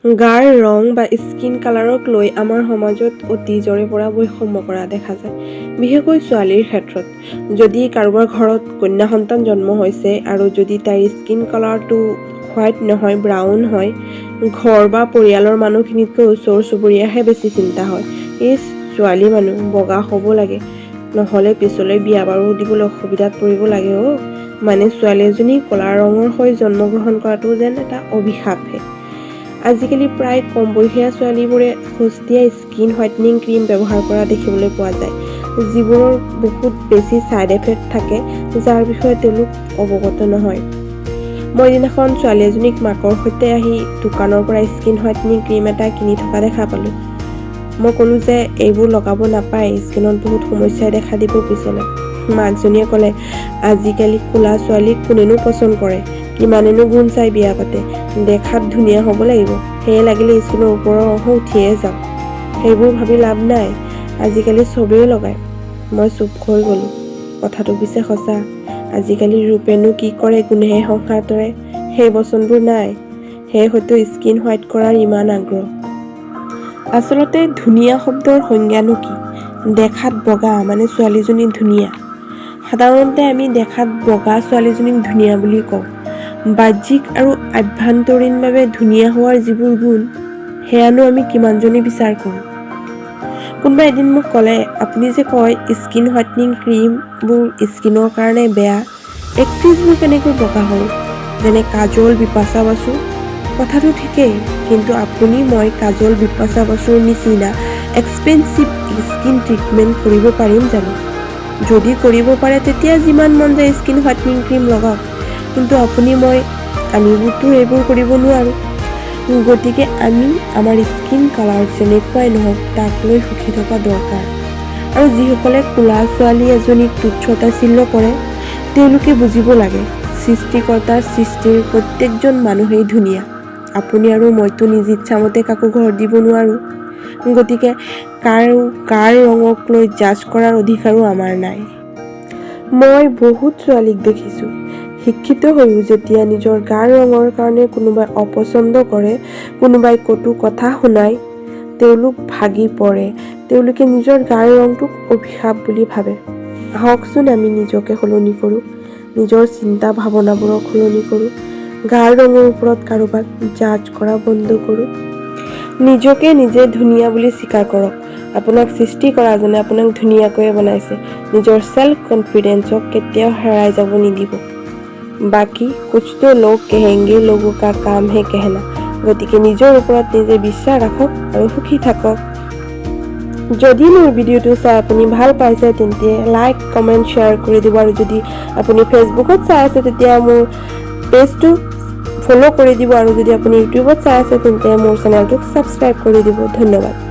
গাৰ ৰং বা স্কিন কালাৰক লৈ আমাৰ সমাজত অতীজৰে পৰা বৈষম্য কৰা দেখা যায়, বিশেষকৈ ছোৱালীৰ ক্ষেত্ৰত। যদি কাৰোবাৰ ঘৰত কন্যা সন্তান জন্ম হৈছে আৰু যদি তাইৰ স্কিন কালাৰটো হোৱাইট নহয়, ব্ৰাউন হয়, ঘৰ বা পৰিয়ালৰ মানুহখিনিতকৈ ওচৰ চুবুৰীয়াহে বেছি চিন্তা হয়। ইছ, ছোৱালী মানুহ, বগা হ'ব লাগে, নহ'লে পিছলৈ বিয়া বাৰু দিবলৈ অসুবিধাত পৰিব লাগে অ'। মানে ছোৱালী এজনী ক'লা ৰঙৰ হৈ জন্মগ্ৰহণ কৰাটো যেন এটা অভিশাপহে। আজিকালি প্ৰায় কম বয়সীয়া ছোৱালীবোৰে সস্তীয়া স্কিন হোৱাইটনিং ক্ৰীম ব্যৱহাৰ কৰা দেখিবলৈ পোৱা যায়, যিবোৰৰ বহুত বেছি ছাইড এফেক্ট থাকে, যাৰ বিষয়ে তেওঁলোক অৱগত নহয়। মই এদিনাখন ছোৱালী এজনীক মাকৰ সৈতে আহি দোকানৰ পৰা স্কিন হোৱাইটনিং ক্ৰীম এটা কিনি থকা দেখা পালোঁ। মই ক'লোঁ যে এইবোৰ লগাব নাপায়, স্কিনত বহুত সমস্যাই দেখা দিব পিছলৈ। মাকজনীয়ে ক'লে, আজিকালি ক'লা ছোৱালীক কোনেনো পচন্দ কৰে? কিমানেনো গুণ চাই বিয়া পাতে? দেখাত ধুনীয়া হ'ব লাগিব, সেয়ে লাগিলে স্কিনৰ ওপৰৰ অংশ উঠিয়ে যাওক। সেইবোৰ ভাবি লাভ নাই, আজিকালি চবেই লগায়। মই চুপ হৈ গ'লোঁ। কথাটো পিছে সঁচা। আজিকালি ৰূপেনো কি কৰে, গুণেহে সংসাৰ তৰে, সেই বচনবোৰ নাই। সেয়ে হয়তো স্কিন হোৱাইট কৰাৰ ইমান আগ্ৰহ। আচলতে ধুনীয়া শব্দৰ সংজ্ঞানো কি? দেখাত বগা মানে ছোৱালীজনী ধুনীয়া? সাধাৰণতে আমি দেখাত বগা ছোৱালীজনীক ধুনীয়া বুলি কওঁ। বাহ্যিক আৰু আভ্যন্তৰীণভাৱে ধুনীয়া হোৱাৰ যিবোৰ গুণ, সেয়ানো আমি কিমানজনে বিচাৰ কৰোঁ? কোনোবাই এদিন মোক ক'লে, আপুনি যে কয় স্কিন হোৱাইটনিং ক্ৰীমবোৰ স্কিনৰ কাৰণে বেয়া, এক্ট্ৰেছবোৰ কেনেকৈ বগা হ'ল, যেনে কাজল, বিপাশা বাসু? কথাটো ঠিকেই, কিন্তু আপুনি মই কাজল, বিপাশা বাসুৰ নিচিনা এক্সপেঞ্চিভ স্কিন ট্ৰিটমেণ্ট কৰিব পাৰিম জানো? যদি কৰিব পাৰে, তেতিয়া যিমান মন যায় স্কিন হোৱাইটনিং ক্ৰীম লগাওক। কিন্তু আপুনি মই, আমিবোৰতো এইবোৰ কৰিব নোৱাৰোঁ। গতিকে আমি আমাৰ স্কিন কালাৰ যেনেকুৱাই নহওক, তাক লৈ সুখী থকা দৰকাৰ। আৰু যিসকলে ক'লা ছোৱালী এজনীক তুচ্ছ তাচ্ছিল্য কৰে, তেওঁলোকে বুজিব লাগে, সৃষ্টিকৰ্তাৰ সৃষ্টিৰ প্ৰত্যেকজন মানুহেই ধুনীয়া। আপুনি আৰু মইতো নিজ ইচ্ছামতে কাকো ঘৰ দিব নোৱাৰোঁ। গতিকে কাৰো গাৰ ৰঙক লৈ জাজ কৰাৰ অধিকাৰো আমাৰ নাই। মই বহুত ছোৱালীক দেখিছোঁ, শিক্ষিত হৈও যেতিয়া নিজৰ গাৰ ৰঙৰ কাৰণে কোনোবাই অপচন্দ কৰে, কোনোবাই কটু কথা শুনায়, তেওঁলোক ভাগি পৰে। তেওঁলোকে নিজৰ গাৰ ৰংটোক অভিশাপ বুলি ভাবে। আহকচোন, আমি নিজকে সলনি কৰোঁ, নিজৰ চিন্তা ভাৱনাবোৰক সলনি কৰোঁ, গাৰ ৰঙৰ ওপৰত কাৰোবাক জাজ কৰা বন্ধ কৰোঁ। নিজকে নিজে ধুনীয়া বুলি স্বীকাৰ কৰক। আপোনাক সৃষ্টি কৰাজনে আপোনাক ধুনীয়াকৈয়ে বনাইছে। নিজৰ চেল্ফ কনফিডেন্সক কেতিয়াও হেৰাই যাব নিদিব। बाकी कुछ तो लोग कहेंगे, लोगों का काम है कहना। গতিকে নিজৰ ওপৰত নিজে বিশ্বাস ৰাখক আৰু সুখী থাকক। যদি মোৰ ভিডিঅ'টো চাই আপুনি ভাল পাইছে, তেন্তে লাইক, কমেণ্ট, শ্বেয়াৰ কৰি দিব। আৰু যদি আপুনি ফেচবুকত চাই আছে, তেতিয়া মোৰ পেজটো ফ'ল' কৰি দিব। আৰু যদি আপুনি ইউটিউবত চাই আছে, তেন্তে মোৰ চেনেলটোক ছাবস্ক্ৰাইব কৰি দিব। ধন্যবাদ।